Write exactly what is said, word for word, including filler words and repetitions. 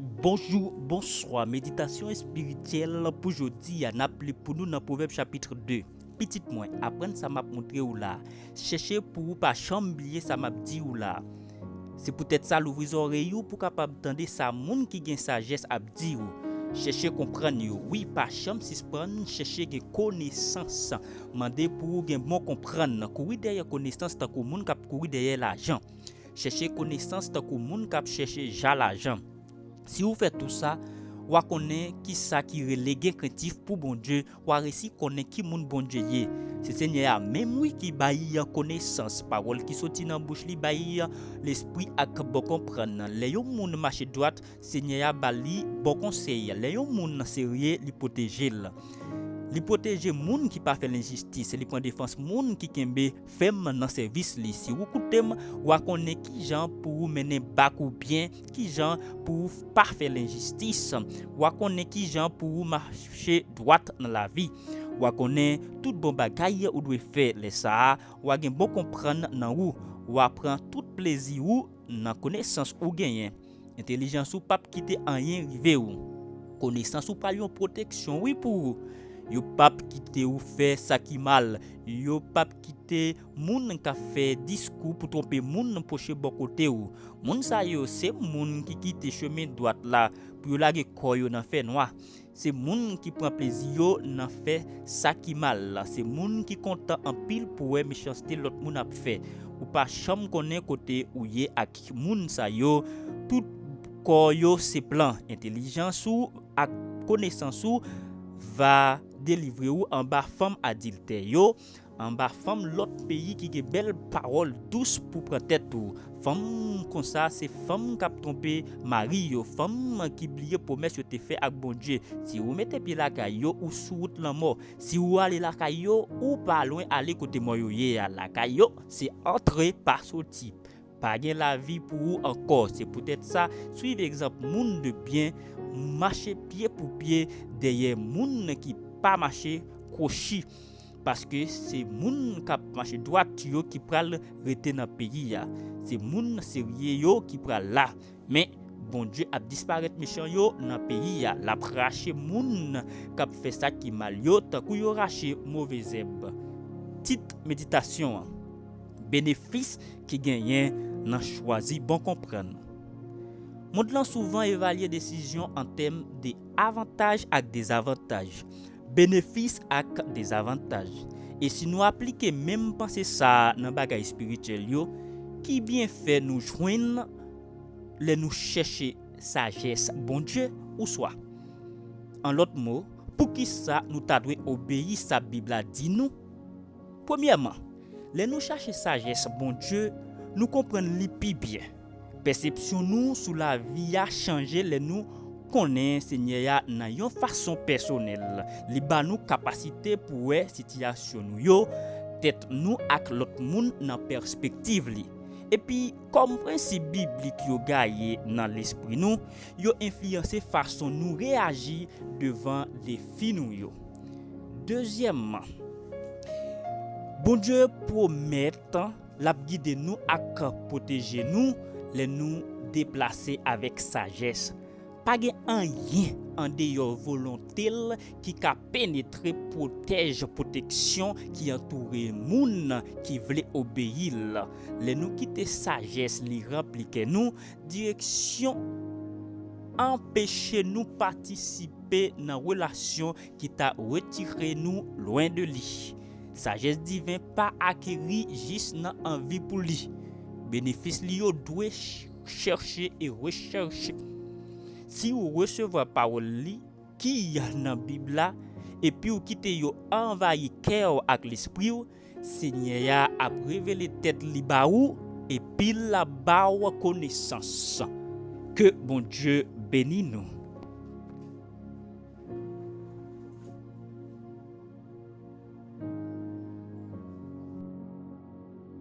Bonjou, bonswa. Meditasyon espirityèl pou jodi a, n ap li pou nou nan Pwovèb chapit de. Pitit mwen, aprann sa m ap montre w la. Chèche pou ou pa janm bliye sa m ap di w la. Se poutèt sa, louvri zòrèy ou pou w kapab tande sa moun ki gen sajès ap di w. Chèche konprann yo. Wi, pa janm sispann chèche gen konesans. Mande pou w gen bon konprann. Kouri dèyè konesans tankou moun k ap kouri dèyè lajan. Chèche konesans tankou moun k ap chèche ja lajan. Si w fè tou sa, w a konnen ki sa ki rele gen krentif pou Bondye, w a resi konnen ki moun Bondye ye. Se Senyè a menm, wi, ki bay konesans. Pawòl ki soti nan bouch li bay lespri ak bon konprann. Lè yon moun mache dwat, Senyè a ba li bon konsèy. Lè yon moun serye, li pwoteje l. Li pwoteje moun ki pa fè lenjistis. Li pran defans moun ki kenbe fèm nan sèvis li. Si w koute m, w a konnen kijan pou w mennen bak ou byen, kijan pou w pa fè lenjistis. W a konnen kijan pou w mache dwat nan lavi. W a konnen tout bon bagay ou dwe fè. Lè sa a, w a gen bon konprann nan ou. W a pran tout plezi ou nan konesans ou genyen. Entèlijans ou p ap kite anyen rive w. Konesans ou pral yon pwoteksyon, wi, pou ou. Yo p ap kite w fè sa ki mal. Yo p ap kite moun k ap fè diskou pou twonpe moun pwoche bò kote w. Moun sa yo, se moun ki kite chemen dwat la pou yo lage kò yo nan fènwa. Se moun ki pran plezi yo nan fè sa ki mal. Se moun ki kontan anpil pou wè mechanste lòt moun ap fè. Ou pa janm konnen kote ou ye ak moun sa yo. Tout kò yo se plan. Entèlijans ou ak konesans ou va delivre ou anba fanm adiltè yo, anba fanm lòt peyi ki gen bèl pawòl dous pou pran tèt ou. Fanm konsa se fanm k ap twonpe mari yo, fanm ki bliye pwomès yo te fè ak Bondye. Si ou mete pye lakay yo, ou sou wout lanmò. Si ou ale lakay yo, ou pa lwen ale kote mò yo ye a. Lakay yo, se antre, pa soti. Pa gen lavi pou ou ankò. Se poutèt sa, swiv egzanp moun de byen, mache pye pou pye dèyè moun ki pa mache kwochi. Paske se moun k ap mache dwat yo ki pral rete nan peyi a. Se moun serye yo ki pral la. Men, Bondye ap disparèt mechan yo nan peyi a. L ap rache moun k ap fè sa ki mal yo tankou yo rache move zèb. Tit meditasyon an: Benefis ki genyen nan chwazi bon konprann. Mond lan souvan evalye desizyon an tèm de avantaj ak dezavantaj, benefis ak dezavantaj. E si nou aplike menm panse sa a nan bagay espirityèl yo, ki byenfè nou jwenn lè nou chèche sajès Bondye? Oswa, an lòt mo, poukisa nou ta dwe obeyi sa Bib la di nou? Premyèman, lè nou chache sajès Bondye, nou konprann li pi byen. Pèsepsyon nou sou lavi a chanje lè nou konnen Senyè a nan yon fason pèsonèl. Li ba nou kapasite pou wè sitiyasyon nou yo, tèt nou ak lòt moun nan pèspektiv li. Epi, kòm prensip biblik yo gaye nan lespri nou, yo enfliyanse fason nou reyaji devan defi nou yo. Dezyèmman, Bondye pwomèt l ap gide nou ak pwoteje nou lè nou deplase avèk sajès. Pa gen anyen andeyò volonte l ki ka penetre, pwotèj pwoteksyon ki antoure moun ki vle obeyi l. Lè nou kite sajès li ranpli kè nou, direksyon anpeche nou patisipe nan relasyon ki ta retire nou lwen de li. Sajès diven pa akeri jis nan anvi pou li. Benefis li yo dwe ch-, chèche e rechèche. Si w resevwa pawòl li ki nan Bib la, epi w kite yo anvayi kè w ak lespri w, Senyè a ap revele tèt li ba ou, epi l ap ba w konesans. Ke Bondye beni nou.